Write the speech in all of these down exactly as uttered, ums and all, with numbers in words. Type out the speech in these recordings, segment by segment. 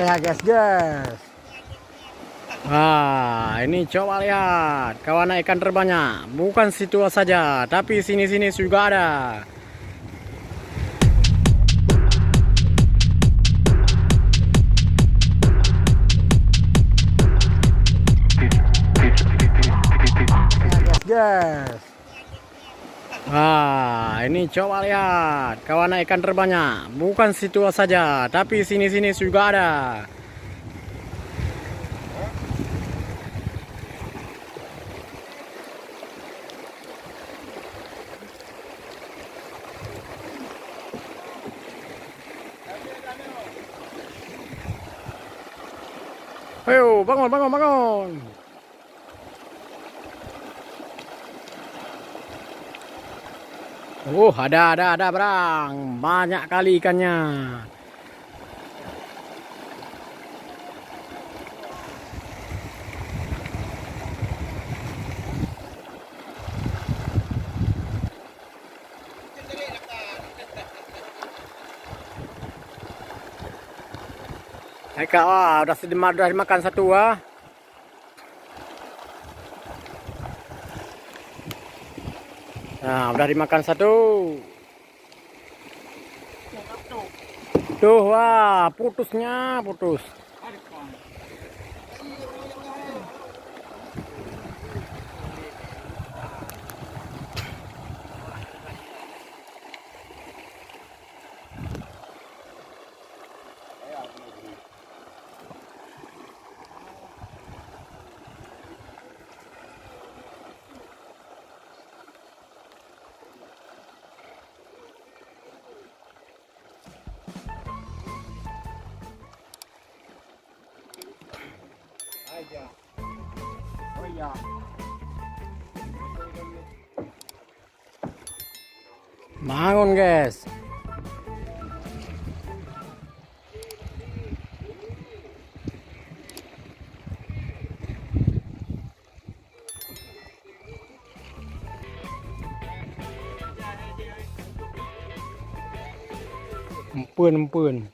Ya, guys, guys. Wah, ini coba lihat, kawan ikan terbanyak. Bukan situ saja, tapi sini-sini juga ada. Yes, yes. Wah, ini coba lihat, kawan ikan terbanyak. Bukan situ saja, tapi sini-sini juga ada. Ayo, bangun, bangun, bangun. Oh, ada, ada, ada, Brang. Banyak kali ikannya. Hai, Kak, wah, udah sedema-, udah dimakan satu, ah. Nah, udah dimakan satu. Tuh, wah, putusnya, putus. Bangun, guys. Empeuen, empeuen.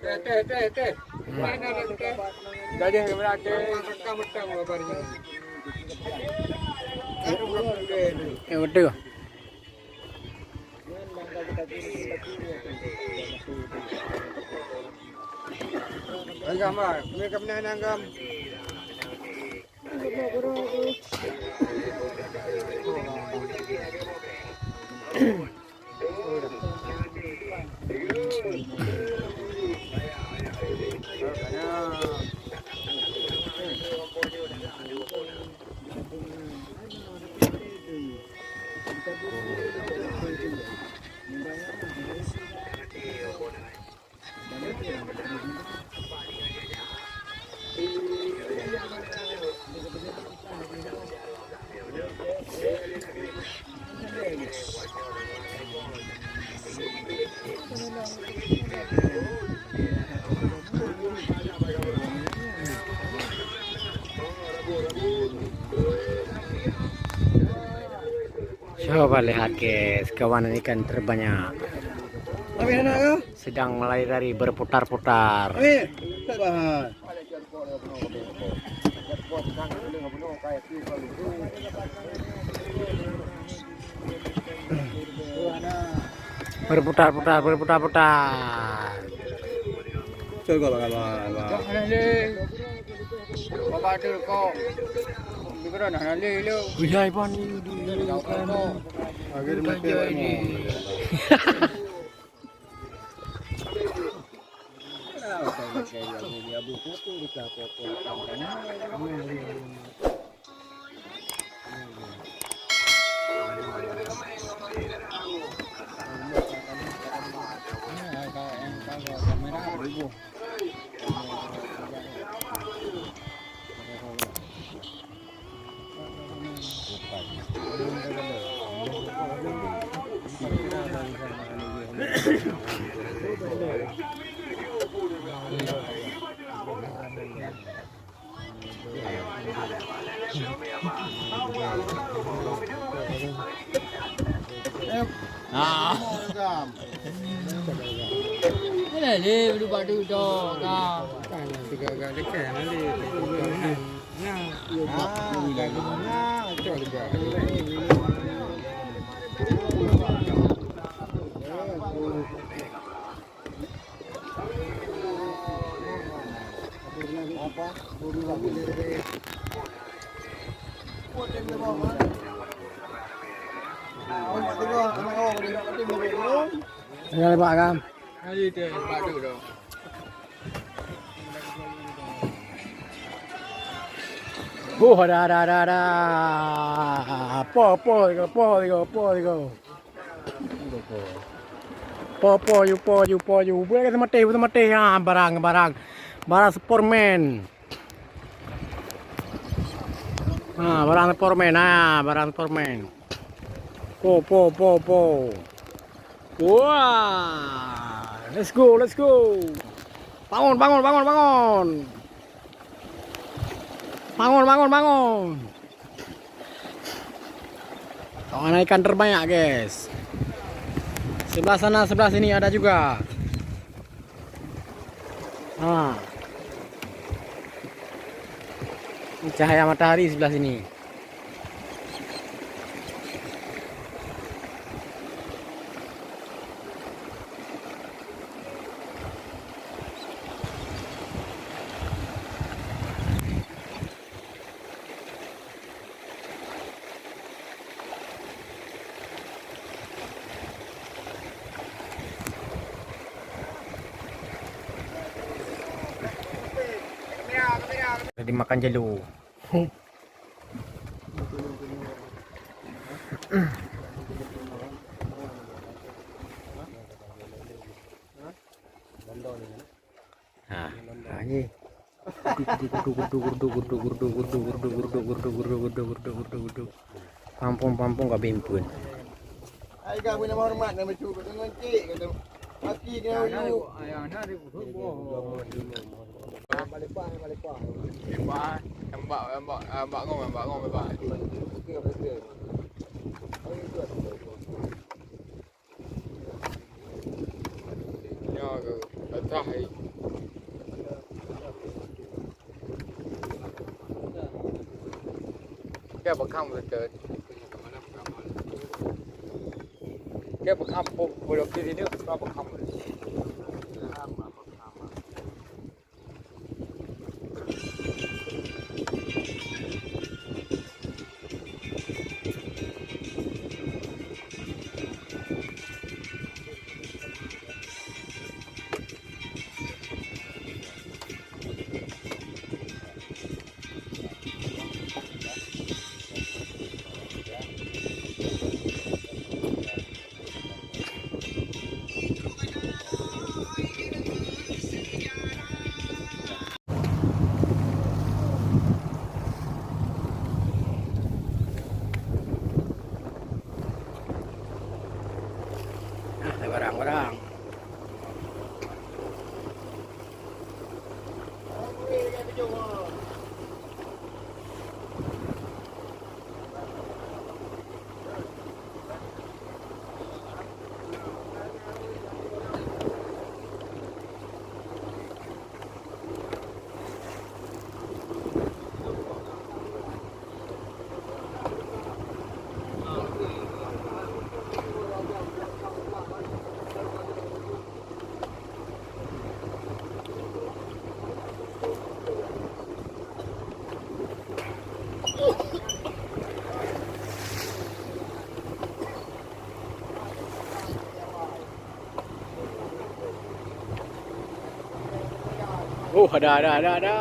Teh, teh, teh, teh. Mana ada teh? Tadi yang berada. Rekam, rekam, rekam gambarnya. Eh, betul. Anggam, ah, mereka pernah anggam. Coba lihat, guys, kawanan ikan terbanyak. Habis anak ke? Sedang melari-lari, berputar-putar. Habis. Tak bahas. Berputar-putar, berputar-putar. Coba, coba, coba. Wih, hai, Pan. Ah. Mana le berdua badu dah. Jangan lupa, kan? Oh, ada, ada, ada, ada. Apa, apa, apa, apa, apa, apa. Po, po, yu, po, yu, po, yu. Buet ka seumatéh, seumatéh. Ha, barang, barang. Barang Superman. Ha, barang Superman. Ha, barang Superman. Po, po, po, po. Wah, let's go, let's go. Bangun, bangun, bangun, bangun. Bangun, bangun, bangun. Kawanan ikan terbanyak, guys. Sebelah sana, sebelah sini ada juga. Ha. Cahaya matahari sebelah sini. Jadi makan jelu. Ha, ha, ni. Gurdu, gurdu, gurdu. Pampung-pampung ka bimpun. Ai ka beuna hormat na bacut deungon cek kata. Aki kena uyu. Lepas, tembak, tembak, tembak ngom, tembak ngom lepas. Betul, betul. Nyoe geuh, peugah hai. Dia bekam beutôi. Dia bekam, po-, pondok di sini, bekam. Oh, ada, ada, ada, ada.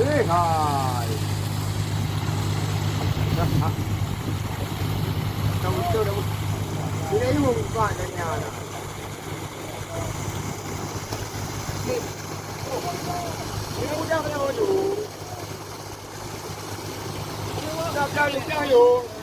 Eh, hai. Dah, dah. Dah betul, dah betul. Bila you buka tanya dah. Ni. Ni udah kena baju. Udah, udah, udah, you.